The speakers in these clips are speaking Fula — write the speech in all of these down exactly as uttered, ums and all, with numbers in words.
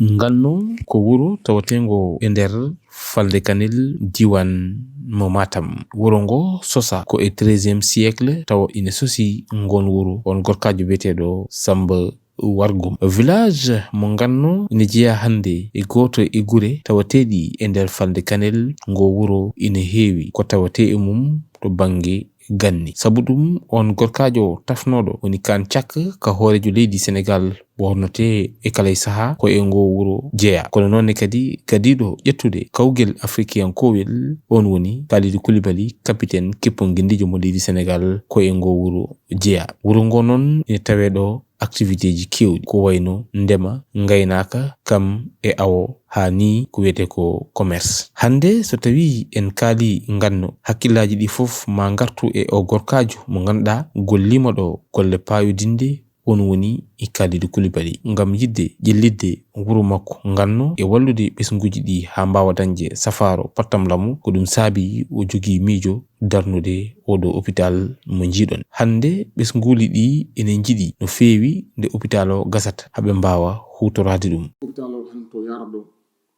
Nganno ko wuro tawateengo e nder falnde Kanel, diiwaan mo Matam. Wuro ngo sosa ko e treizième siècle, tawa ina sosi ngon wuro on gorkaajo biyeteeɗo Samba Wargum. Village mo Nganno ina jeyaa hannde e gooto e gure tawateeɗi e nder falnde Kanel. Ngo wuro ina heewi ko tawatee e mum to bannge ganni. Sabu ɗum, on gorkaajo tafnooɗo woni Kaan Cak, ka hooreejo leydi Senegaal, ɓornotee e kala e sahaa ko e ngoo wuro jeyaa. Kono noon ne kadi, gadiiɗo ƴettude kawgel afrikiyankoowel, on woni Kalidou Koulibaly, kapiten kippongindiijo mo leydi Senegaal, ko e ngoo wuro jeyaa. Wuro ngoo noon ina tawee ɗo activitéji keewɗi, ko wayno ndema, ngaynaaka, kam e awo, haa ni ko wiyetee ko commerce. Hannde, so tawii en kaalii Nganno, hakkillaaji ɗi fof ma ngartu e o gorkaajo mo ngannduɗaa golliima ɗo golle paayodinɗe, on woni Kalidou Koulibaly, ngam yiɗde ƴellitde wuro makko Nganno e wallude ɓesnguuji ɗi haa mbaawa dañde safaaro pottamlamu. Ko ɗum saabi o jogii miijo darnude oɗo hôpital mo njiiɗon. Hannde, ɓesnguuli ɗi ina njiɗi no feewi nde hôpital o gasata haa ɓe mbaawa huutoraade ɗum. Hôpital o hannde to yaroɗo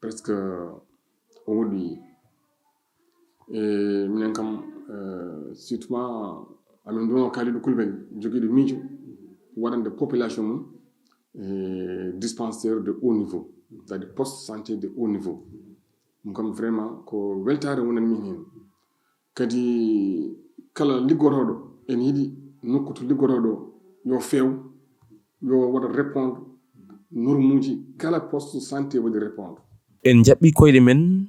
presque o woɗɗoyi. E minen kam, eh, surtout ma amin nduno Kalidou Koulibaly jogiiɗo miijo waɗande population mum, eh, dispensaire de haut niveau, c'est-à-dire poste santé de haut niveau. Ɗum kam vraiment ko weltaare wonani min heen. Kadi kala liggotooɗo ene yiɗi nokku to liggotooɗo yo feew, yo waɗa répondre normuuji kala poste santé waɗi répondre. En njaɓɓi koyɗe men,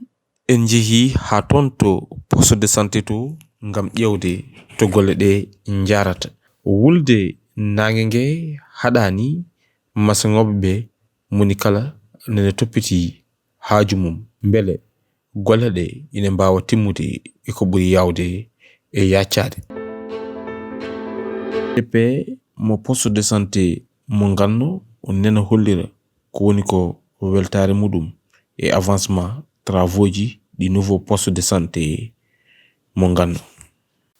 en njehi haa toon to poste de santé to ngam ƴeewde to golle ɗe njaarata. Wulde naange nge haɗaani, masoŋooɓe ɓe moni kala nene toppiti haaju mum, mbele golle ɗe ina mbaawa timmude e ko ɓuri yaawde e yaaccaade. P P mo poste de santé mo Nganno o nena hollira ko woni ko weltaare muɗum e avancement travaux ji ɗi nouveau poste de santé mo Nganno.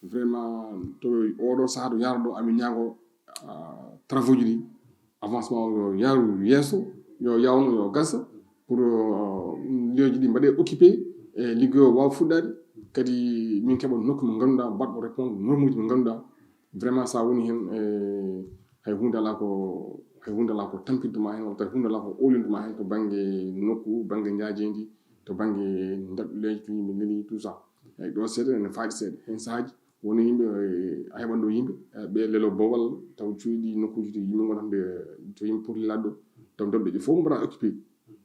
Vraiment, to oɗo sahaa to yaroɗo amin ñaago, ah, travaux ji ɗi, avancement o yo yaaru yeeso, yo yaawno, yo gasa, pour, euh, liggooji ɗi mbaɗe occupé, e liggey o waawa fuɗɗaade. Kadi min keɓa nokku mo ngannduɗaa, baɗɗo répondre normuuji mo ngannduɗaa. Vraiment, so a woni heen, e, hay huunde alaa ko, hay huunde alaa ko tampinta ma heen, walla hay huunde alaa ko owlinta ma heen to bannge nokku, bannge njaajeendi, to bannge ndaɗɗuleeji, to yimɓe neli, tout ça. Eyi, ɗo seeɗa ene faaɗi seeɗa. Heen sahaaji, woni yimɓe, eh, a heɓan ɗo yimɓe, eh, ɓe lelo boowal, taw cuuɗi nokkuuji to yimɓe ngonata ɓe, to yimɓe poti laaɗo, taw ndaɗɗuleeji fof mbaɗa occupé.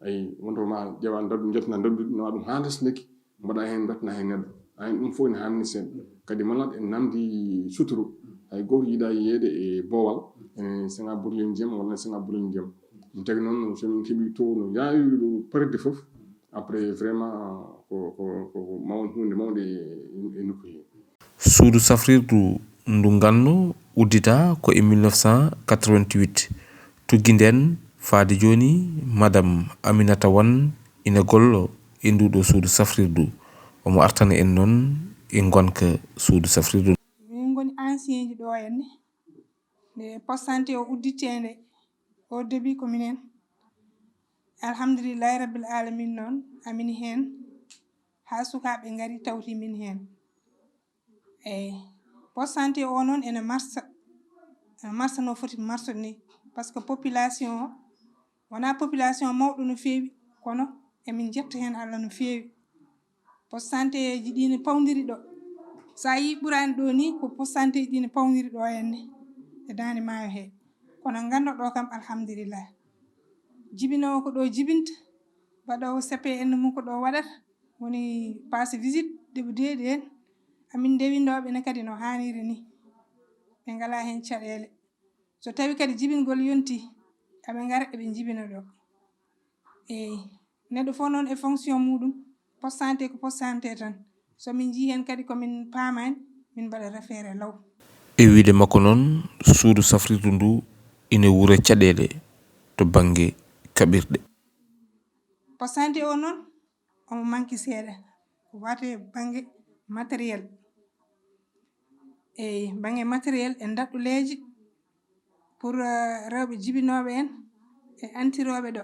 Ayi, wonto ma ƴeewa ndaɗɗu, njetna ndaɗɗu, nawa ɗum haa ndes lekki, mbaɗa heen, mbaɗna heen neɗɗo. Ayi, ɗum fof ene haamni seeɗa. Kadi malal en namdi suturu. Hay gooto yiɗa yeeyde e boowal, ene seŋa burlin ndiyam walla seŋa burlin ndiyam. Ɗum tagi noon, so min keɓi to no yaawi ɗo parade fof, après, vraiment, ko, ko, ko mawn-, huunde mawnde e, e nokku hee. Suudu safrirdu ndu Nganno udditaa ko e mille neuf cent quatre-vingt-huit. Tuggi ndeen faade jooni, Madame Aminata Wan ina gollo e nduɗo suudu safrirdu. Omo artana en noon e ngonka suudu safrirdu. Min ngoni ancienji ɗo henne, nde poste santé o udditee nde, au début ko minen. Alhamdulillahi rabbil alamin noon, amin heen. Haa sukaaɓe ngari tawti min heen. Eyi, poste santé o noon ene marsa, ene marsa no foti marsude ni, par ce que population o, wonaa population mawɗo no feewi, kono emin njetta heen Allah no feewi. Poste santé ji ɗi ne pawndiri ɗo. So a yii ɓuraani ɗo ni, ko poste santé ji ɗi ne pawndiri ɗo henne e Daande Maayo he. Kono Nganno ɗo kam, alhamdulillah. Jibinoowo ko ɗo jibinta, mbaɗoowo C P N mum ko ɗo waɗata, woni passe visite, ɗeɓi deeɗi heen. Amin ndewindooɓe ne kadi no haaniri ni. Ɓe ngalaa heen caɗeele. So tawi kadi jibingol yonti, aɓe ngara eɓe jibina ɗo. Eyi, neɗɗo fof noon e fonction muɗum, poste santé ko poste santé tan. So min njii heen kadi ko min paamaani, min mbaɗa référé law. E wiyde makko noon, suudu safrirdu ndu ina wuura caɗeele to bannge kaɓirɗe. Poste santé o noon, omo manki seeɗa. Ko wate bannge matériel. Eyi, bannge matériel e ndaɗɗuleeji pour, eh, rewɓe jibinooɓe en e antirooɓe ɗo.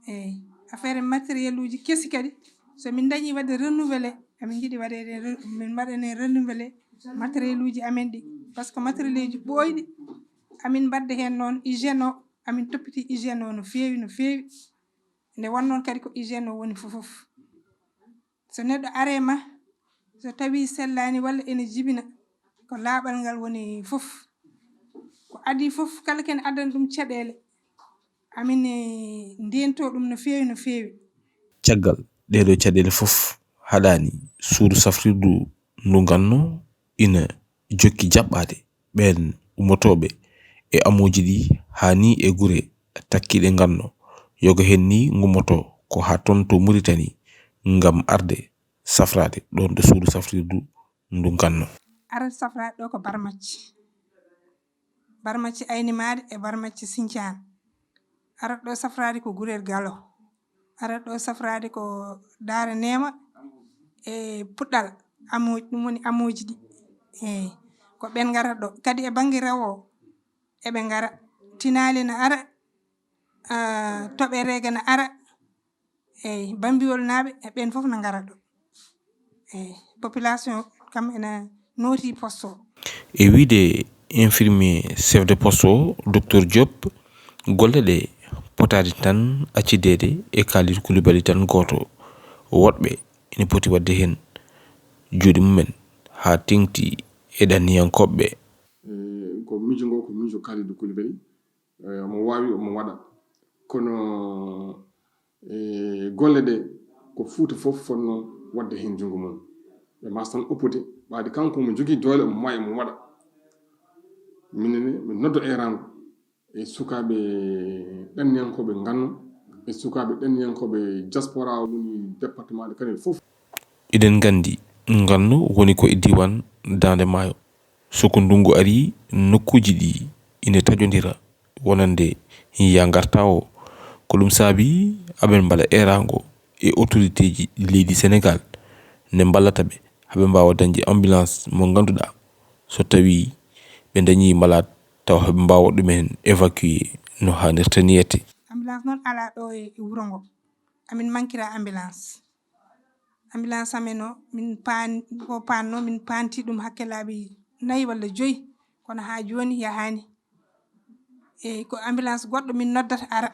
Eyi, affaire matériel uji kesi kadi, so min dañi waɗde renouvelé, amin njiɗi waɗede re- min mbaɗane renouvelé matériel uji amen ɗi, par ce que matériel uji ɓooyɗi amin mbadde heen noon hygiène o, amin toppiti hygiène o no feewi no feewi. Nde won noon kadi ko hygiène o woni fof fof. So neɗɗo are ma, so tawi sellaani walla ene jibina, ko laaɓal ngal woni fof. Ko adii fof kala ken addana ɗum caɗeele, amin ndento ɗum no feewi no feewi. Caggal ɗeeɗo caɗeele fof, haɗaani suudu safrirdu ndu nganno ina jokki jaɓɓaade ɓeen ummotooɓe e amooji ɗi haa ni e gure takkiiɗe nganno. Yoga heen ni ngummoto ko haa toon to Muritani ngam arde safraade ɗoon ɗo suudu safrirdu ndu nganno. Arata safraade ɗo ko Barmacci. Barmacci Aynimaade e Barmacci Sincaan. Arata ɗo safraade ko Gurel Galo. Arata ɗo safraade ko Daara Neema e Puɗɗal. Amooji, ɗum woni amooji ɗi. Eyi, ko ɓeen ngarata ɗo. Kadi e bannge rewo o, eɓe ngara. Tinaali na ara, ah, Toɓe Reega na ara. Eyi, Bambiwol naaɓe, e ɓeen fof na ngara ɗo. Eyi, population kam ena nooti poste o. E wiyde infirmier chef de poste o, Docteur Diop, golle ɗe potaani tan accideede e Kalidou Koulibaly tan gooto. Woɗɓe ene poti waɗde heen juuɗe mumen haa teeŋti e ɗanniyankooɓe ɓe. Eh, ko miijo ngo ko miijo Kalidou Koulibaly. Eh, omo waawi, omo waɗa. Kono eh, golle ɗe ko Fuuta fof fotnoo waɗde heen junngo mum. Ɓe mbaasa tan oppude, ɓaade kanko omo jogii doole, omo waawi, omo waɗa. Minen ne, min nodda eeraango e sukaaɓe ɗanniyankooɓe nganno, e sukaaɓe ɗanniyankooɓe diaspora woni département de Kanel fof. Eɗen nganndi, nganno woni ko e diiwaan Daande Maayo. So ko ndunngu arii, nokkuuji ɗi ine taƴondira wonande yaa ngartaa o. Ko ɗum saabii aɓen mbaɗa eeraango e otoriteeji leydi Senegaal nde mballata ɓe haa ɓe mbaawa dañde ambulance mo ngannduɗaa so tawii ɓe ndañii malade tawa heɓe mbaawa ɗum en évacuer no haanirta nii. Ete. Ambulance noon alaa ɗo e wuro ngo. Amin mankira ambulance. Ambulance amen o, min paan ko paanno, min paanti ɗum hakke laabi nayi walla joyi, kono haa jooni yahaani. Eyi, ko ambulance goɗɗo min noddata ara.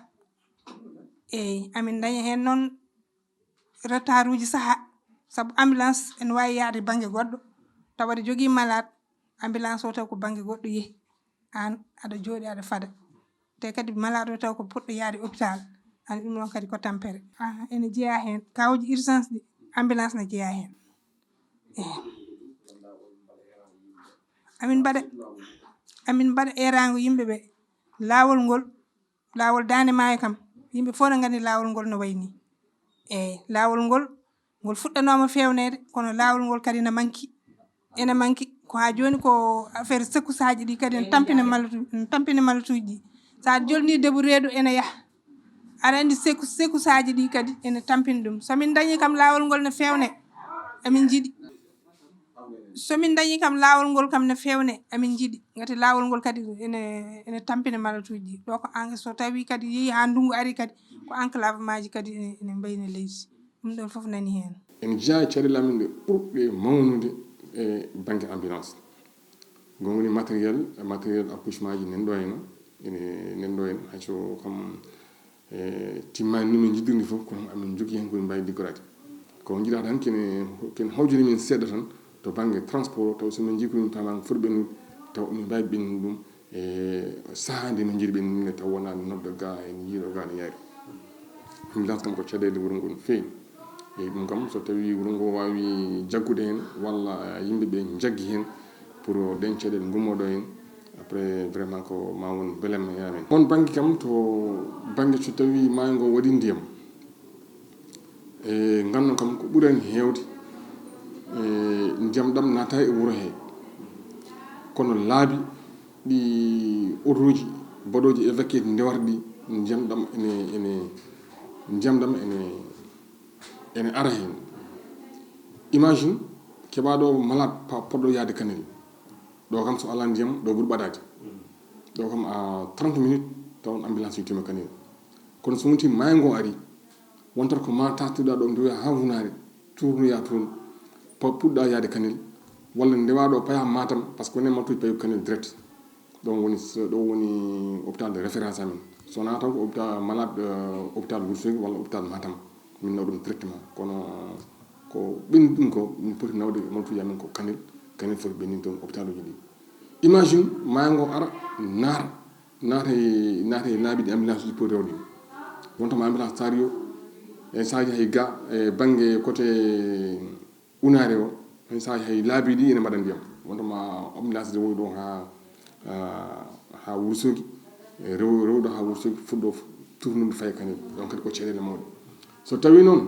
Eyi, amin daña heen noon retard uji saha, sabu ambulance ene waawi yaade bannge goɗɗo tawa aɗa jogii malade, ambulance o taw ko bannge goɗɗo yehi, aan aɗa jooɗi aɗa fada. Te kadi malade o taw ko poɗɗo yaade hôpital, aan ɗum ɗon kadi ko tampere. Ah, ene jeyaa heen kawji urgence ɗi, ambulance ne jeyaa heen. Eyi. Amin mbaɗa amin mbaɗa eeraango yimɓe ɓe, laawol ngol, laawol Daande Maayo kam, yimɓe fof ne nganndi laawol ngol no wayi nii. Eyi, laawol ngol, ngol fuɗɗanooma feewneede, kono laawol ngol kadi na manki. Ene manki. Ko haa jooni ko affaire secoussaji ɗi kadi ene tampina malatu ene tampina malatuuji ɗi. So a jolni debu reedu ene yaha. Aɗa anndi seku secoussaji ɗi kadi ene tampina ɗum. So min ndañi kam laawol ngol ne feewne, amin njiɗi. So min ndañi kam laawol ngol kam ne feewne, amin njiɗi. Ngati laawol ngol kadi ene ene tampina malatuuji ɗi. Ɗo ko en so tawi kadi yehi haa ndunngu ari kadi, ko enclavemaji kadi ene ene mbayna leydi. Ɗum ɗon fof nani heen. Ene jeyaa e caɗeele amin ɗe ɓurɗe mawnude e bannge ambulance. Ngon woni matériel, matériel accouchement ji nan ɗo heen, ene nan ɗo heen, hay so kam e timmaani ni min njiddirndi fof, kono amin njogii heen ko min mbaawi liggoraade. Ko njiɗaa tan kene kene hawjini min seeɗa tan to bannge transport, taw so min njii ko min paamaani foti ɓennude, taw min mbaawi ɓennude ɗum. E sahaa nde min njiɗi ɓe nde taw wonaa nodda ga en njiiɗo ga no yaari. Ambulance kam ko caɗeele wuro ngo no feewi. Eyi ɗum kam so tawii wuro ngo waawi jaggude heen walla yimɓe ɓe njaggi heen pour ɗeen caɗeele ngummoo ɗo heen, après vraiment ko ma won belema e amen. Oon bannge kam to bannge so tawii maayo ngo waɗi ndiyam, e nganno kam ko ɓurani heewde e ndiyam ɗam naata e wuro he, kono laabi ɗi otoji baɗooji évacué ndewarɗi ndiyam ɗam ene ene ndiyam ɗam ene ene ara heen. Imagine keɓaaɗo malade pa poɗɗo yaade Kanel. Ɗo kam so alaa ndiyam ɗo ɓuri ɓadaade. Ɗo kam à trente minutes taw on ambulance yettiima Kanel. Kono so wonti maayo ngo ari, wontat ko ma taastuɗa ɗo ndewoya ha Wunaare, tournoya toon, pa-, puɗɗa yaade Kanel, walla ndewa ɗo paya Matam, parce que woni mantuji payu Kanel direct. Ɗon woni, ɗo woni hôpital de référence amen. So wonaa taw ko hôpital malade, euh, hôpital Wourossogui walla hôpital Matam. Min nawa ɗum directement. Kono ko ɓenni ɗum ko, min poti nawde mantuji amen ko Kanel. Kanel foti ɓennin toon hôpitaluji ɗi. Imagine, maayo ngo ara, naata, naata e, naata e laabi ɗi ambulance uji poti rewde. Wonta ma ambulance taari o, e saaji hay ga, e bannge côté Wunaare o, hay saaji hay laabi ɗi ene mbaɗa ndiyam. Wonta ma ambulance rewoy ɗo ha, ha, ha Wourossogui, e rew-, rewɗo ha Wourossogui, fuɗɗo f-, tournude fayi Kanel. Ɗon kadi ko caɗeele mawɗe. So tawi noon,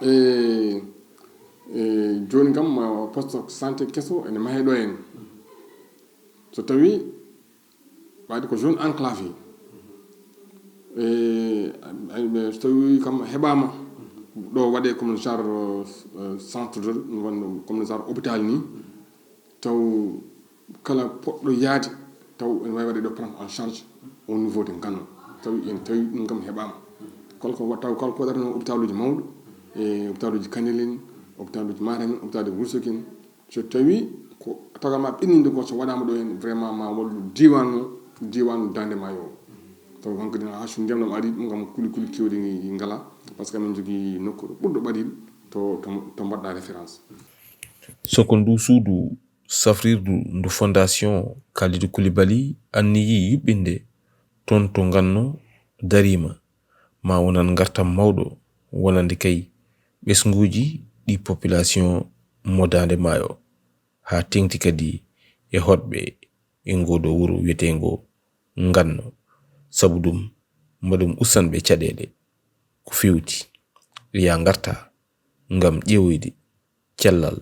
e, e, jooni kam, ah, poste santé keso ene mahe ɗo en. So tawi waɗi ko zone enclavée. E, ay, mais so tawi kam heɓaama, ɗo waɗe comme genre, euh, centre de, wonno comme genre hôpital ni, taw kala poɗɗo yaade, taw ene wawi waɗe ɗo prendre en charge au niveau de Ngano. Tawi en tawi ɗum kam heɓaama. Kala ko wa-, taw kala ko waɗata noon hôpitaluji mawɗi, e hôpitaluji Kanel en, hôpitaluji Matam en, hôpital de Wourossogui en, so tawi ko tagal ma ɓenninde ko so waɗama ɗo hen, vraiment ma wallu diwan o, diwan Dande Maayo o. Taw hankadi ha so ndiyam ɗam ari, ɗum kam kuli kuli kewɗi ngala, parce que amin jogii nokku ɓurɗo ɓadil to, to, to mbaɗɗa référence. So ko ndu suudu safrirdu ndu Fondation Kalidou Koulibaly anniyi yuɓɓinde toon to Nganno dariima, ma wonan ngartam mawɗo wonande kay ɓesnguuji ɗi population mo Daande Maayo, haa teeŋti kadi e hoɗɓe e ngoo ɗoo wuro wiyeteengo Nganno. Sabu ɗum, mbaɗum ustanɓe caɗeele ko feewti, ya ngarta ngam ƴeewoyde cellal.